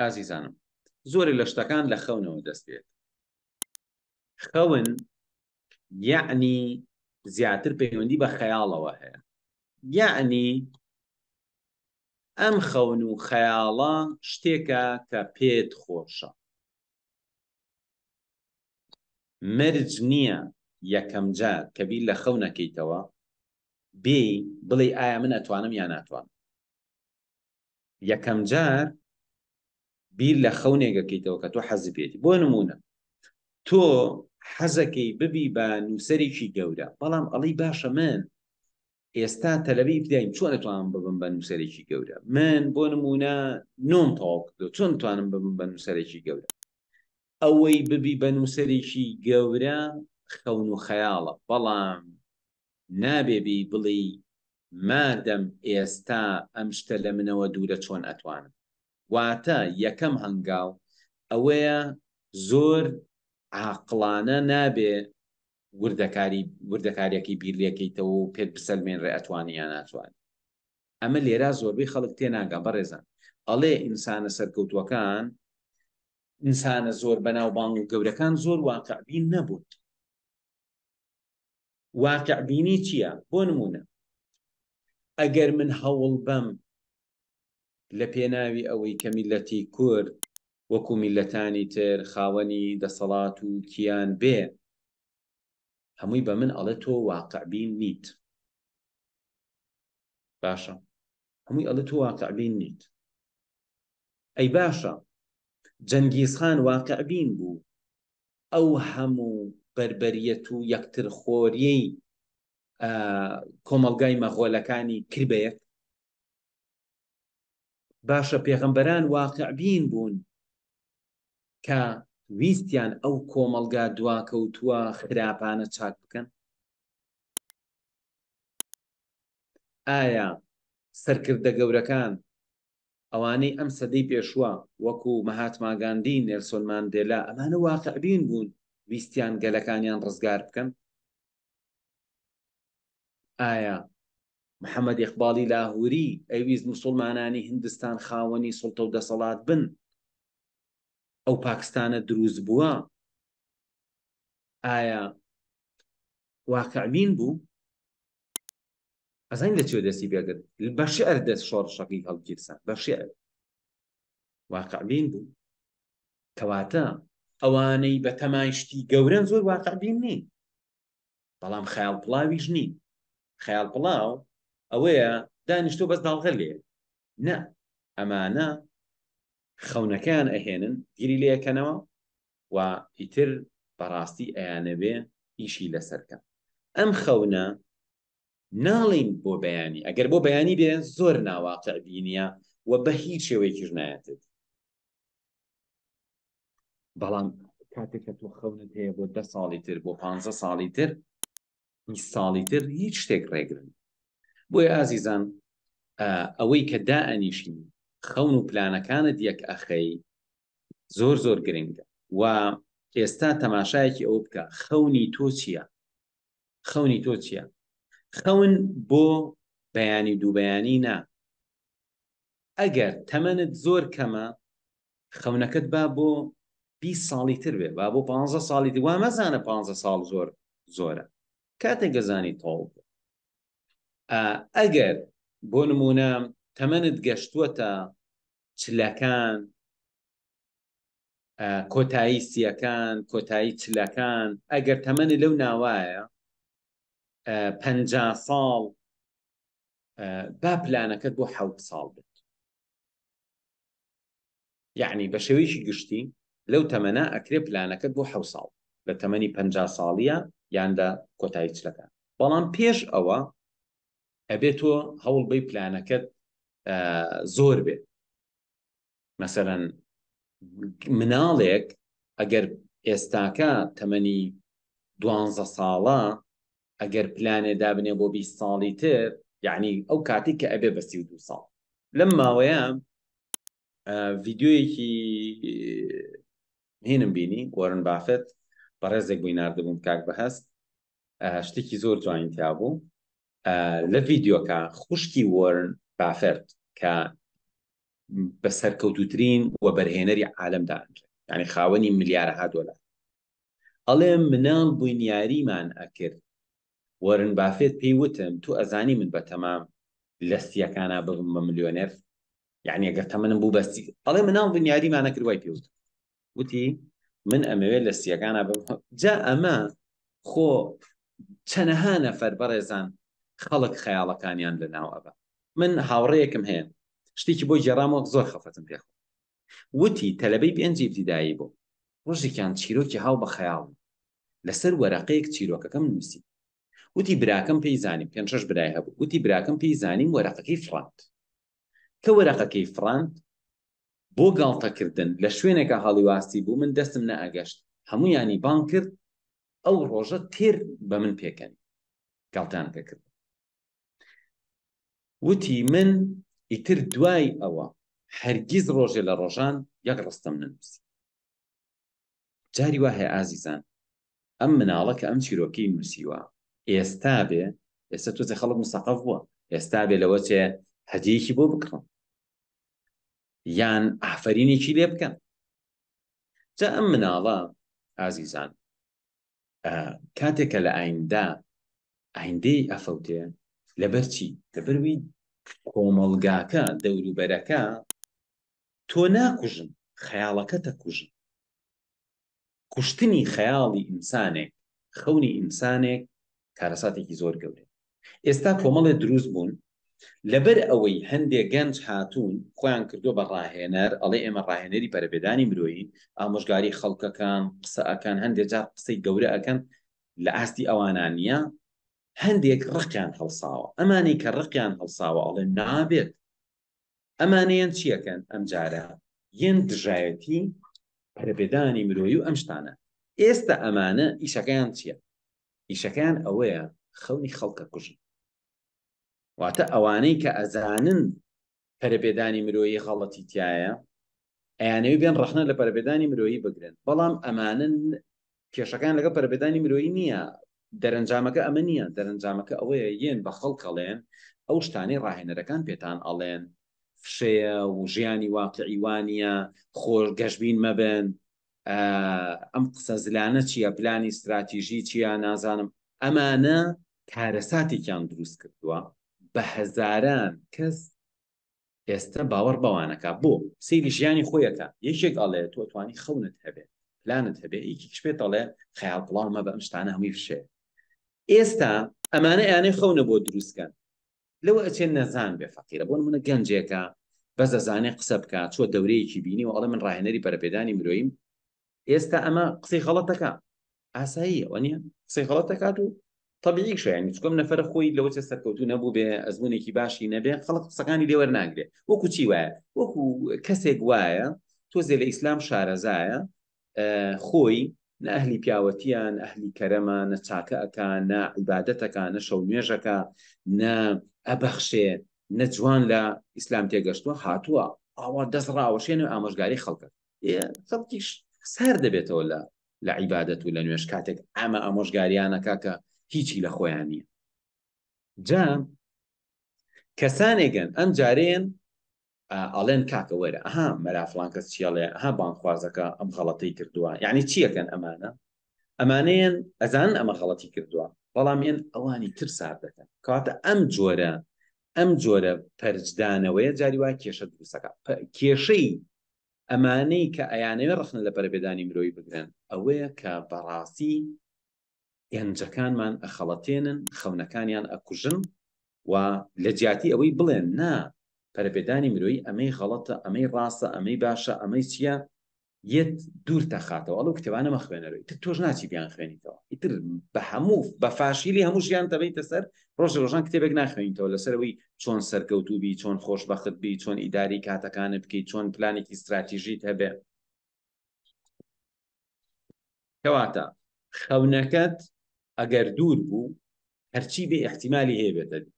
ئازیزانم زۆرێک لە شتەکان لە خەونەوە دەست پێ خەون یەعنی زیاتر پەیوەندی بە خەیاڵەوە هەیە یەعنی ئەم خەون و خەیاڵە شتێکە کە پێت خۆشە مەرج نییە یەکەم جار کە بیر لە خەونەکەیتەوە بێی بڵێی ئایا من ئەتوانم یا ناتوانم یەکەم جار بیر لە خەونێک ئەکەیتەوە کە تۆ حەزی پێێتی بۆ نمونە تۆ حەزەکەی ببی بە نووسەرێکی گەورە بەڵام ئەڵی باشە من ئێستا تەلەبەی ئیبتیداییم چۆن ئەتوانم ببم بە نووسەرێکی گەورە من بۆ نمونە نۆم تەواو کردو چۆن توانم ببم بە نووسەرێکی گەورە ئەوەی ببی بە نووسەرێکی گەورە خەون و خەیاڵە بەڵام نابێ بی بڵێی مادەم ئێستا ئەم شتە لە منەوە دوورە چۆن ئەتوانم واتە یەکەم هەنگاو ئەوەیە زۆر عاقڵانە نابێ وردەکاری وردەکاریەکەی بیر لێکەیتەوە و پێت بسەلمێنرێ ئەتوانی یا ناتوانی ئەمە لێرا زۆربەی خەڵک تێناگا بەڕێزان ئەڵێ ئینسانە سەرکەوتووەکان ئینسانە زۆر بەناوبانگ و گەورەکان زۆر واقعبین نەبوون واقعبینی چییە؟ بۆ نموونە ئەگەر من هەوڵ بەم لە پێناوی ئەوەی کە میللەتی کورد وەکو میللەتانی تر خاوەنی دەسەڵات و کیان بێ هەمووی بە من ئەڵێ تۆ واقعبین نیت باشە هەمووی ئەڵێ تۆ واقعبین نیت ئەی باشە جەنگیزخان واقعبین بوو ئەو هەموو بەربەریەت و یەکترخۆریەی کۆمەڵگای مەغۆلەکانی کرد بە یەک؟ باشە پێغەمبەران واقعبین بوون کە ویستیان ئەو کۆمەڵگا دواکەوتووە خراپانە چاک بکەن؟ ئایا سەرکردە گەورەکان ئەوانەی ئەم سەدەی پێشووە وەکو مەهاتما گاندی، نێلسۆن ماندێلا ئەمانە واقعبین بوون ویستیان گەلەکانیان ڕزگار بکەن؟ ئایا محەمەد ئیقباڵی لاهوری ئەیویست موسوڵمانانی هندستان خاوەنی سوڵتە و دەسەڵات بن؟ ئەو پاکستانە دروست بووە؟ ئایا واقعبین بوو؟ ئەزانی لە چێ دەستی پێکرد بە شعر دەست شۆڕشەکەی هەڵگیرسا بە شعر واقعبین بوو کەواتە ئەوانەی بە تەمای شتی گەورەن زۆر واقعبین نین بەڵام خەیاڵ پڵاویش نین خەیاڵ پڵاو ئەوەیە دانیشتۆ بەس داڵغە لێ نە ئەمانە خەونەکەیان ئەهێنن گیری لێکەنەوە و ئیتر بەڕاستی ئەیانەوێ ئیشی لەسەر کەن ئەم خەونە ناڵێین بۆ بەیانی ئەگەر بۆ بەیانی بێ زۆر ناواقع بینیە و بە هیچ شێوەیەکیش نایەتێت بەڵام کاتێک کە تۆ خەونت هەیە بۆ دە ساڵی تر بۆ پ ساڵی تر ساڵی تر هیچ شتێک ڕێگرن بۆیە ئازیزان ئەوەی کە دائەنیشین خەون و پلانەکانت یەک ئەخەی زۆر زۆر گرنگە و ئێستا تەماشایەکی ئەوە بکە خەونی تۆ چییە؟ خەونی تۆ چییە؟ خەون بۆ بەیانی دوو بەیانی نا ئەگەر تەمەنت زۆر کەمە خەونەکەت با بۆ 20 ساڵی تر بێ با بۆ 15 ساڵی تر وا مەزانە 15 ساڵ زۆر زۆرە کاتێک گەزانی تەواو بوو ئەگەر بۆ نمونە تەمەنت گەشتووەتە چلەکان کۆتایی سیەکان کۆتایی چلەکان ئەگەر تەمەنی لەو ناوایە پ ساڵ با پلانەکەت بۆ حەوت ساڵ بێت یعنی بە شێوەیەکی گشتی لەو تەمەە ئەکرێ پلانەکەت بۆ حەو ساڵ لە تەمەنی پ ساڵیە یان لە کۆتایی چلەکان بەڵام پێش ئەوە ئەبێ تۆ هەوڵ بەی پلانەکەت زۆر بێ مەسەلەن مناڵێک ئەگەر ئێستاکە تەمەنی دوانزە ساڵە ئەگەر پلانێ دابنێ بۆ 20 ساڵی تر یعنی ئەو کاتی کە ئەبێ بە 32 ساڵ لەم ماوەیە ڤیددیویەکی هینم بینی وۆرن بافێت بەڕێزێک بووی ناردبووم کاک بەهەست شتێکی زۆر جوانی تیا بوو لە ڤیددیۆکە خوشکی وۆرن بافێت کە بە سەرکەوتوترین وەبەرهێنەری عالەم دائەنرێ یانی خاوەنی ملیارەها دۆلار ئەڵێ مناڵ بووین یاریمان ئەکرد وەرن بافێت پێی وتم تۆ ئەزانی من بەتەمام لە سیەکانا ببم بە ملیۆنێر یعنی ئەگەر تەمەنم بوو بەسی ئەڵێ مناڵ بووین یاریمان ئەکرد وای پێ وتم وتی من ئەمەوێت لە سیەکانا بم جا ئەمە خۆ چەنەها نەفەر بەڕێزان خەڵک خەیاڵەکانیان لەناو ئەبا من هاوڕێیەکم هەیە شتێکی بۆ گێڕامەوە زۆر خەفەتم پێ خۆ وتی تەلەبەی پێنجی ئیبتیدایی بووم ڕۆژێکیان چیرۆکی هاو بە خەیاڵم لەسەر وەرەقەیەک چیرۆکەکەم نووسی وتی براکەم پێی زانیم پێنج شەش برای هەبوو وتی براکەم پێی زانیم وەرەقەکەی فڕاند کە وەرەقەکەی فڕاند بۆ گاڵتەکردن لە شوێنێکا هەڵیواستی بوو من دەستم نەئەگەشت هەموویانی بانگ کرد ئەو ڕۆژە تێر بە من پێکەنی گاڵتەیان پێکردم وتی من ئیتر دوای ئەوە هەرگیز ڕۆژێ لە ڕۆژان یەک ڕستەم نەنووسی. جاری وا هەیە ئازیزان ئەم مناڵە کە ئەم چیرۆکەی نووسیوە ئێستا بێ ئێستا تۆزێ خەڵک مسەقەف بووە ئێستا بێ لەوە چێ هەدیەکی بۆ بکڕن یان ئافرینێکی لێ بکەن جا ئەم مناڵە ئازیزان کاتێک کە لە ئایندا ئایندەی ئەفەوتێ لەبەر چی لەبەروی کۆمەڵگاکە دەوروبەرەکە تۆ ناکوژن خەیاڵەکە تەکوژن کوشتنی خەیاڵی ئینسانێک خەونی ئینسانێک کارەساتێکی زۆر گەورەیە ئێستا کۆمەڵێ دروست بوون لەبەر ئەوەی هەندێک گەنج هاتوون خۆیان کردووە بە ڕاهێنەر ئەڵێ ئێمە ڕاهێنەری پەرەپێدانی مرۆیین ئامۆژگاری خەڵکەکان قسە ئەکەن هەندێک جار قسەی گەورە ئەکەن لە ئاستی ئەوانە نییە هەندێک ڕقیان هەڵساوە ئەمانەی کە ڕقیان هەڵساوە ئەڵێ نابێت ئەمانەیەن چیەکەن ئەمجارە یەن دژایەتی پەرەپێدانی مرۆیی و ئەم شتانە ئێستا ئەمانە ئیشەکەیان چییە ئیشەکەیان ئەوەیە خەونی خەڵکە کوژن واتە ئەوانەی کە ئەزانن پەرەپێدانی مرۆیی غەڵەتی تایە ئەیانەوێ بێن ڕەخنە لە پەرەپێدانی مرۆیی بگرن بەڵام ئەمانە کێشەکان لەگەڵ پەرەپێدانی مرۆیی نییە دەرەنجامەکە ئەمە نییە دەرەنجامەکە ئەوەیە یەن بە خەڵک ئەڵێن ئەو شتانەی ڕاهێنەرەکان پێتان ئەڵێن فشەیە و ژیانی واقعی وانە خۆش گەشبین مەبن ئەم قسە زلانە چییە پلانی ستراتیژی چییە نازانم ئەمانە کارەساتێکیان دروست کردووە بە هەزاران کەس ئێستا باوەڕ بەوانەکە بۆ سەیری ژیانی خۆیەکە یەکێک ئەڵێ تۆ توانی خەونت هەبێ پلانت هەبێ یەکێکش پێت ئەڵێ خەیاڵ پڵاو مەبە ئەم شتانە هەمووی فشەیە ئێستا ئەمانە ئەیانەی خەونە بۆ دروستکەن لەوە ئەچێ نەزان بێ فەقیرە بۆ نمونە گەنجێکە بەس ئەزانێ قسە بکا چوە دەورەیەکی بینی و ئەڵێ من ڕاهێنەری پەرەپێدانی مرۆییم ئێستا ئەمە قسەی غەڵەتەکە ئاساییە وە نیە قسەی غەڵەت دەکات و طبیعیشە یعنی چکم نەفەرە خۆی لەوە چێ سەرکەوتوو نەبوو بێ ئەزمونێکی باشی نەبێ خەڵک قسەکانی لێ وەرناگرێ وەکو چی وایە وەکو کەسێک وایە تۆزێ لە ئیسلام شارەزایە خۆی نە ئەهلی پیاوەتیە نە ئەهلی کەرەمە نە چاکە ئەکا نە عیبادەتەکا نە شەو نوێژەکا نە ئەبەخشێ نە جوان لە ئیسلام تێگەشتووە هاتووە ئاوا دەست ڕاوەشێنێ و ئامۆژگاری خەڵکە خەڵکیش سار دەبێتەوە لە لە عیبادەت و لە نوێژ کاتێک ئەمە ئامۆژگاریانەکە کە هیچی لە خۆیان نییە جا کەسانێکن ئەم جارێن ئەڵێن کاکە وەرە ئەها مەلا فڵان کەس چی ئەڵێ ئەها بانگخوازەکە ئەم غەڵەتەی کردووە یعنی چیەکەن ئەمانە ئەمانەیەن ئەزانن ئەمە غەڵەتی کردووە بەڵام یەن ئەوانی تر سار دەکەن کەواتە ئەم جۆرە ئەم جۆرە پەرچدانەوەیە جاری وا کێشە دروستەکە کێشەی ئەمانەی کە ئەیانەوێ ڕەخنە لە پەرەپێدانی مرۆیی بگرن ئەوەیە کە بەڕاستی گەنجەکانمان ئەخەڵەتێنن، خەونەکانیان ئەکوژن و لە جیاتی ئەوەی بڵێن نا پەرەپێدانی مرۆیی ئەمەی غەڵەتە، ئەمەی ڕاستە، ئەمەی باشە، ئەمەی چییە، یەت دوور تەخاتەوە ئەڵێ کتێبانە مەخوێنەرەوە ئیتر تۆش ناچی بیانخوێنیتەوە ئیتر بە هەموو بە فاشیلی هەموو ژیان دەبەیتە سەر ڕۆژ ڕۆژان کتێبێک ناخوێنیتەوە لەسەر ئەوەی چۆن سەرکەوتوو بی چۆن خۆشبەخت بی چۆن ئیداری کاتەکانت بکەیت چۆن پلانێکی ستراتیژیت هەبێ کەواتە خەونەکەت ئەگەر دوور بوو هەرچی بێ ئیحتیمالی هەیە بێتە دی.